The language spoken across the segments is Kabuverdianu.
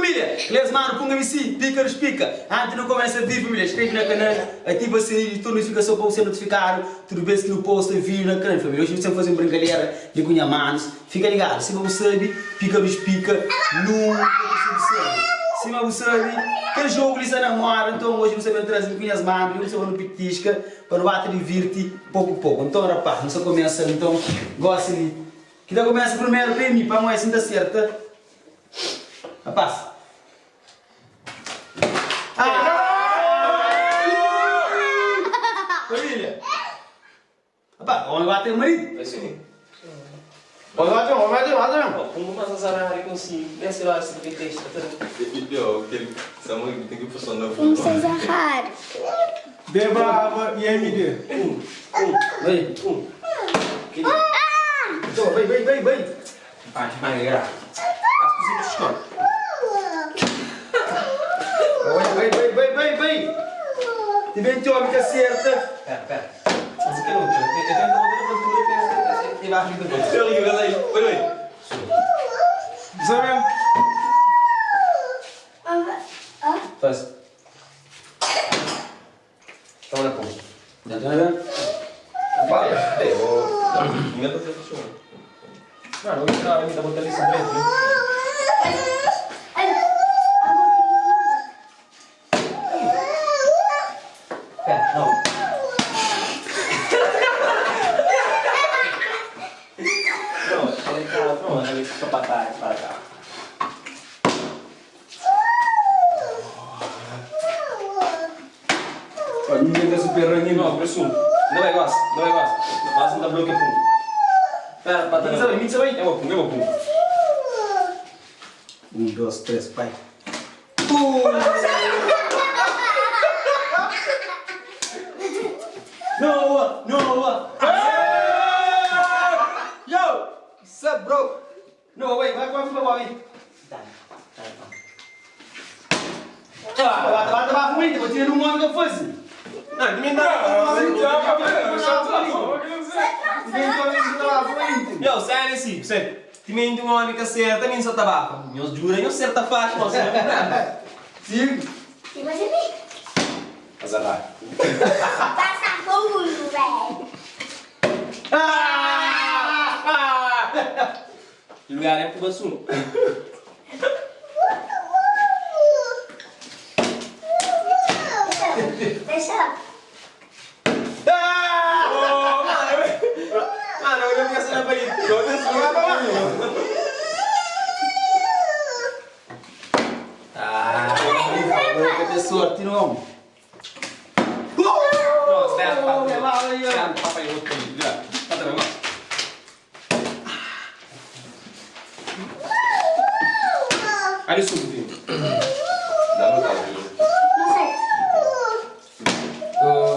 Família, les manu pun MC, Pícaros Pica. Antis nu kumesa vídiu família, skrebe na kanal, ativa sininhu di tudu notifikason pa bu ser notifikadu tudu bes ki nu posta vídiu na kanal. Família, oji nu sta faze un brinkadera li ku nha manus. Fika ligadu, sima bu sabe, Pícaros Pica nunka ta sabe sabe. Sima bu sabe, kel jogu li sta na moda, nton oji nu sta ben traze li ku nhas manu li, nu sta ba nu pitiska pa nu ba ta divirti poku poku. Nton rapaz, nu sta kumesa nton gosi li. Ki ta kumesa primeru ka é mi, pamodi si N ta serta. Rapaz. Família. Rapaz, homem bate marido. Debaba e MD. Um, dos, tres, bai. Noa, Noa. Yo, what's up, bro? Noa, bai, bai, bai, bai, bai. Bata, bata, bata, muito, vou tirar um homem que eu fosse. Yo, sério assim, sério. Timenti un omi ka serta, mi N sa ta bafa. Nhos djuda nhos serta faxi, mos nha prubléma. Sim. Lugar é ku basu. Ka ten sorti não.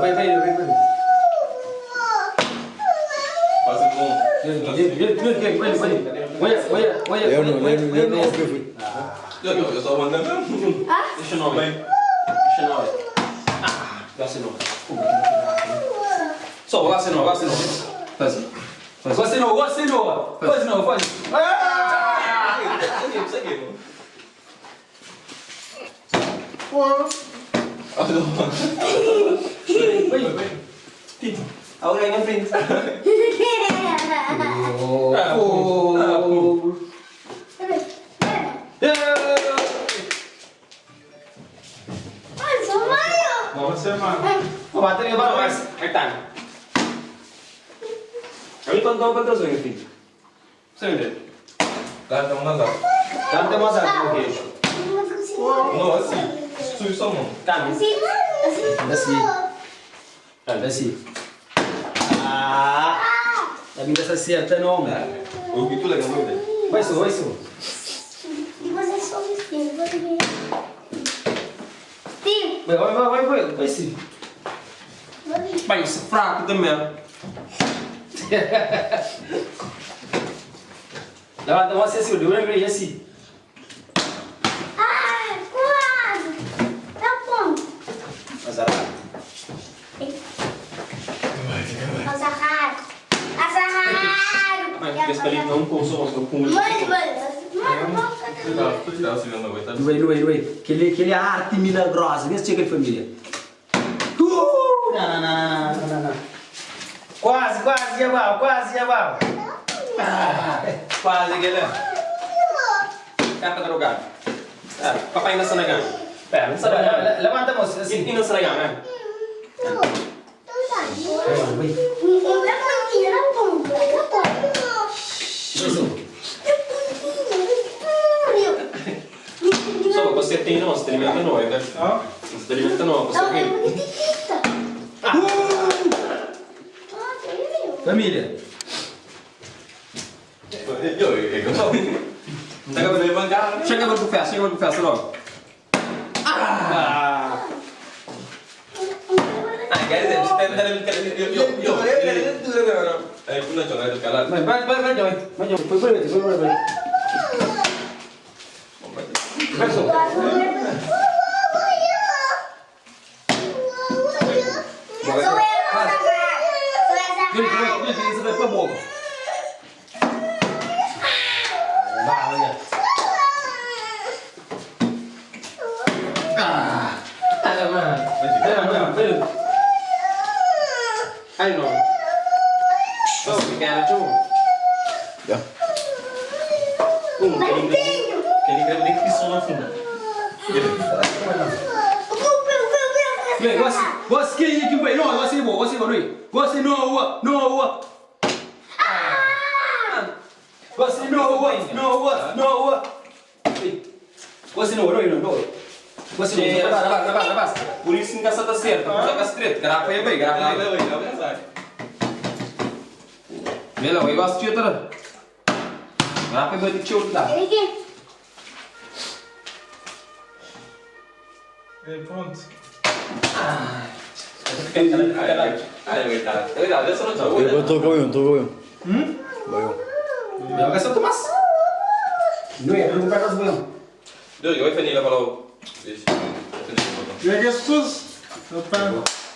Vai, vai, vai, vai. Eu não, eu não, eu não ouvi. Asi. Ah! Ta bin ta acerta não. Vai só, vai só. Vai, vai, vai, vai, vai, vai sim. Pai, isso é fraco também. Levanta você assim, dura igreja assim. Azarado. Mas Nu bai, nu bai, nu bai. Kel-li, kel-li é arti milagroza. Nhos txega di família. Uu! Na, na, na, na, na, na. Kuazi, kuazi dja baba, kuazi dja baba. Kuazi kel-la. Kata drogadu. Ah, papai na Sanagami. Pera, n sa ba. Labanta mos, asi. I na Sanagami, eh. So pa você tem não, você tem alimenta não, é Você tem alimenta não, você tem. Família. Chega agora pro festa, chega agora pro festa logo. Ah! Vai, vai, vai, vai, vai. Vai, vai, vai, vai, vai. Vai, só. Ai não. Só ficar tchau. Ya. Que nem que som na funda. Bem, gosto, gosto que que bem, não, gosto de bom, gosto de bom, não. Gosto de noa, noa. Gosto de noa, noa, noa. Gosto de noa, não, não. Gosto de noa. Rapaz, rapaz, rapaz. Por isso que está certo. Joga estreito. Garrafa é bem, garrafa é bem. Mela, eu gosto de outra. Garrafa é bem de tio tá. É, pronto. Eu tô com um, tô com um. Hum? Vai um. Joga só Tomás. Não é, não pega os boi. E é sus. Opa.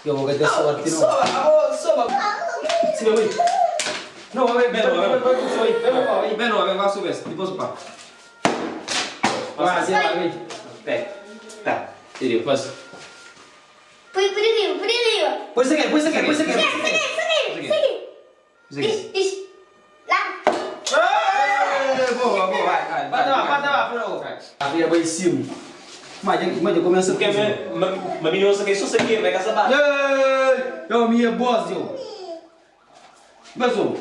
Eu vou ter sorte, não. Só, Sim, vai. Não, vai, vai, vai, vai, vai, vai, vai, vai. Bem, não, vai subir. Depois pá. Quase, vai. Pé. Tá. Iria, faz. Põe por ali, por ali. Põe isso aqui, põe isso aqui, põe isso aqui. Segue, segue, segue. Diz, lá. Boa, boa, vai, vai. Bate lá, bate lá, vai. A filha vai em cima. Mas, mas começa Porque ma menina só que só sei vai casar bate. Ei, eu minha boss, eu. Mas o.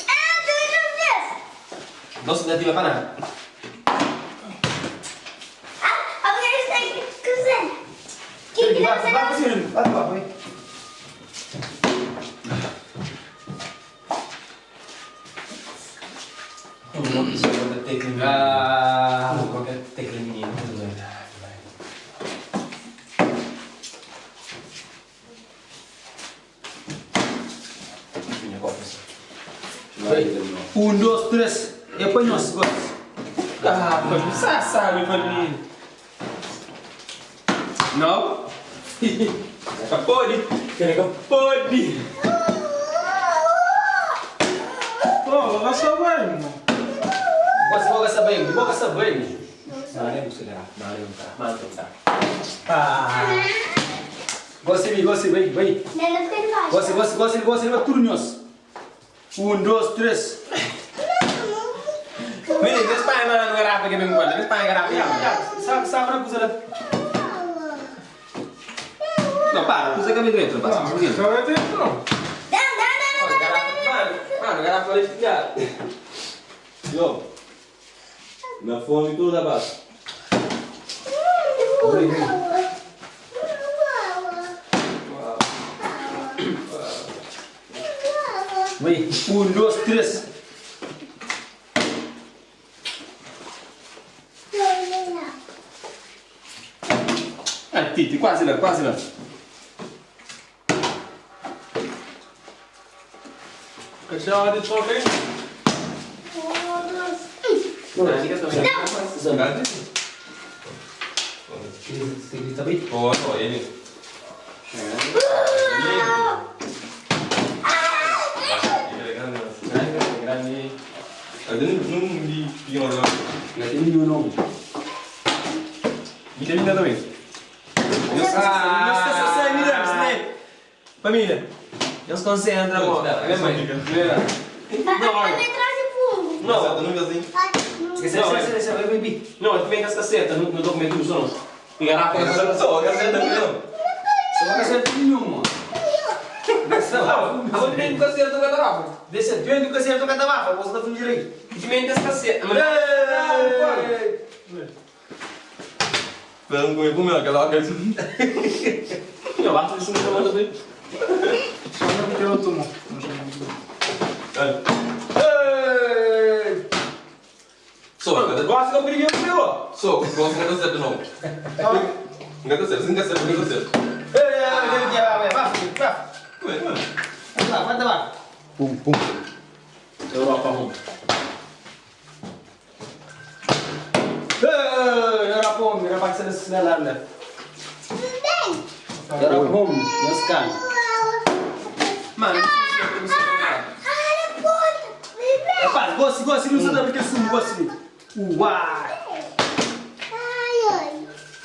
Ah, tu não vês. Nossa, não tive para nada. Ah, agora está aqui, cruzando. Que que Vai, vai, vai, vai, vai. Ah, qualquer tecla menina. Um, dois, três. Eu ponho os gols. Ah, foi sabe, família. Não? Pode. Pode. Pô, vai só vai, irmão. Gosta, gosta bem, gosta bem. Não, não tá. Ah. Gosta de mim, gosta bem, bem. Não, não fica debaixo. Gosta, gosta, gosta, gosta, vai tudo nós. Um, dois, três. Menino, Deus pai, mano, não garrafa que vem com Deus pai, garrafa. Sabe, sabe na coisa Não, para, pus a cabeça dentro, passa. Só vai ter, não. Não, não, não, não, não, não, Mano, mano, garrafa ali já. Yo. Na fome tudo abaixo. Vem, um, dois, três. Ah, Titi, quase lá, quase lá. Cachorro de troca aí. Tá bem? Pô, ó, ele. Ka ten ninhun nomu. Mi ten minha também. Nhos ka sa sabi da, ne? Família, nhos konsentra bo. Não, também ka seta, nu ta kume tudu só nos. Mi garafa ka sa. Só ka seta mesmo. Só ka seta ninhun, mano. Abo também ka seta ka garafa. Dese, tu ka seta ka tabafa, bo sa ta fingir aí. Também ka seta. Pero não comi comer aquela hora. Não, basta de sumir na mão também. Só não porque eu tomo. Só, Gosta que eu queria ver o só, gosto de você de novo. Não dá certo, não dá certo, não dá certo. Ué, mano. Pum, pum. Europa home. Mano, não sei Rapaz, gosto, gosto, não sei porque sumo, gosto. Uai!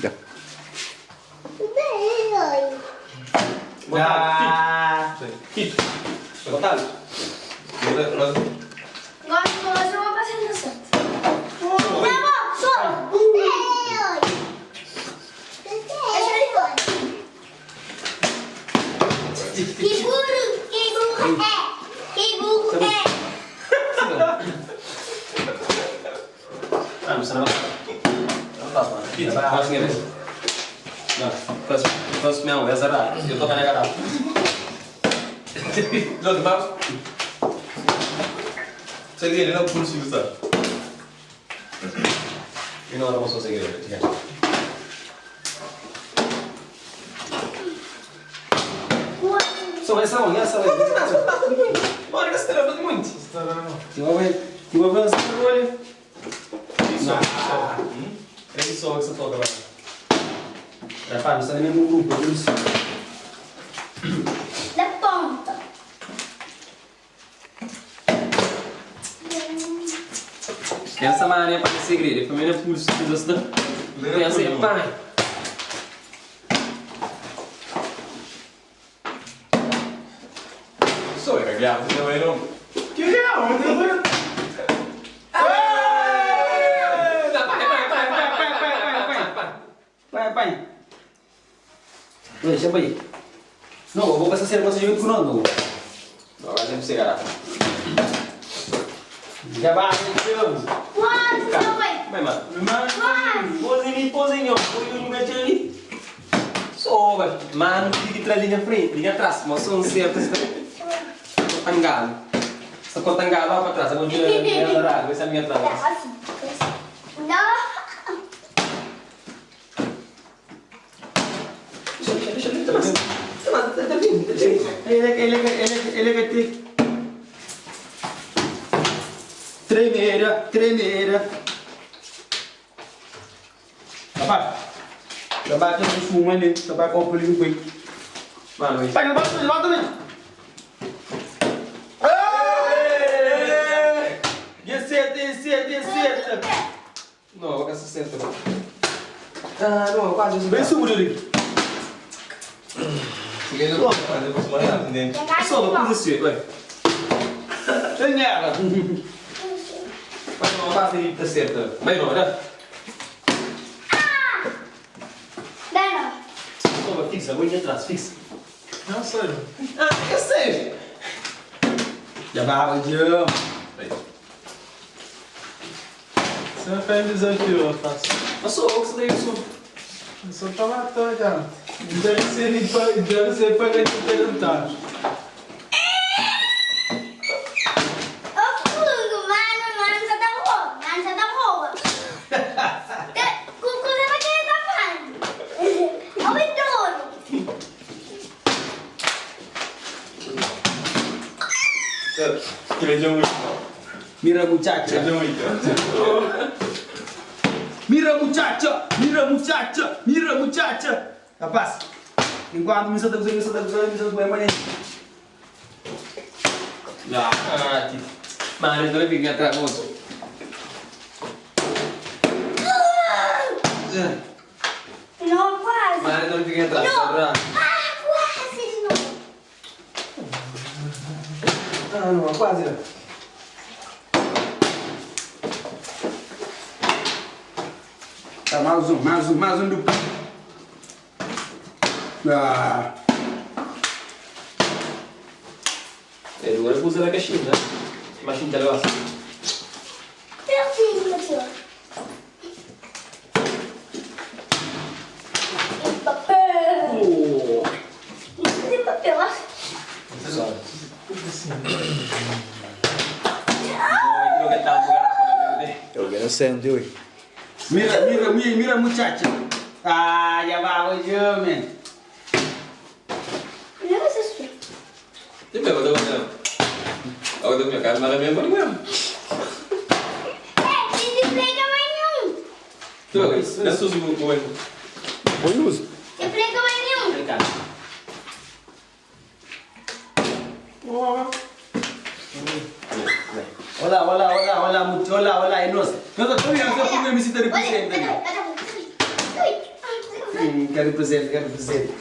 Já. Ah. Kito. Otávio. Gosto de uma apresentação. Tá bom, só. Que burro, que burro é. Que burro é. Ah, não sei não. Não faço, mano. Kito, gosto de ver. Não, faço, faço mesmo, é zerado. Eu tô na garrafa. Não, vamos. Segredo, não consigo usar. E não era um só segredo. Só vai só, já só vai. Bora, que você tá muito. Tive a ver essa olha. Isso. É isso que você toca, vai. Rapaz, não está no mesmo grupo, por isso. Da ponta. Essa maneira para segredo, a família pulso, tudo isso. Pensa aí, pai. Só é cagado também não. Que é? Onde eu vou? Pai, pai, pai, pai, pai, pai, pai, pai. Vai, vai. Deixa aí. Não, eu vou passar a ser você junto com nós, não. Agora sempre se garrafa. Já vai, vamos. Quase, não vai. Vai, mano. Quase. Pozinho, pozinho, põe o número ali. Só, vai. Mano, fica atrás, linha frente, linha atrás. Mas são certo, está contangado. Está contangado lá para trás. Agora vai ser a minha atrás. Não. Deixa, deixa, deixa, deixa. Tá vindo, tá vindo. Ele é que Tremeira, tremeira. Rapaz, trabalho tem um fumo ali, trabalho com o polígono com ele. Mano, Vai, levanta, levanta, levanta. Descer, descer, descer. Não, vou gastar 60. Ah, não, quase. Bem seguro ali. Só, vou assim, vai. Tem ela. Vai, não, quase tá certo. Vai, não, né? Dá Toma, fixa, vou atrás, fixa. Não sei. Ah, eu sei. Já vai, já. Você não fez desafio, eu faço. Mas sou eu que você daí, sou. Eu só tava à toa, cara. Deve ser, deve ser para te perguntar. Ô, fogo, mano, mano, você tá boa. Mano, você tá boa. Com você vai querer tá falando. Ô, Vitor. Mira muchacha. Mira muchacha, mira muchacha, mira muchacha. Rapaz, enquanto me solta, me solta, me solta, me solta, me Ah, tipo. Mano, eu também fico atrás, moço. No, quase. Mano, não fica atrás, No. tá Ah, quase de novo. Ah, não, quase. Tá, mais um, mais um, mais um do. Ah. É, agora usa na caixinha, né? Imagina, tá lá. Pertinho, senhor. Em papel. Oh. Em papel. Eu quero sente hoje. Mira, mira, mira, mira, muchacha. Ah, já vai, hoje, man. Não, você Ti mesmo, eu tô vendo. Agora da minha casa, mas a minha mãe mesmo. É, se desliga mais nenhum. Tu vê, é sujo o olho. Põe uso. Desliga mais nenhum. Vem cá. Olá, olá, olá, olá, muito, olá, olá, é nós. Nós estamos aqui com o MC da representa. Olha, Hum, quero presente, quero presente.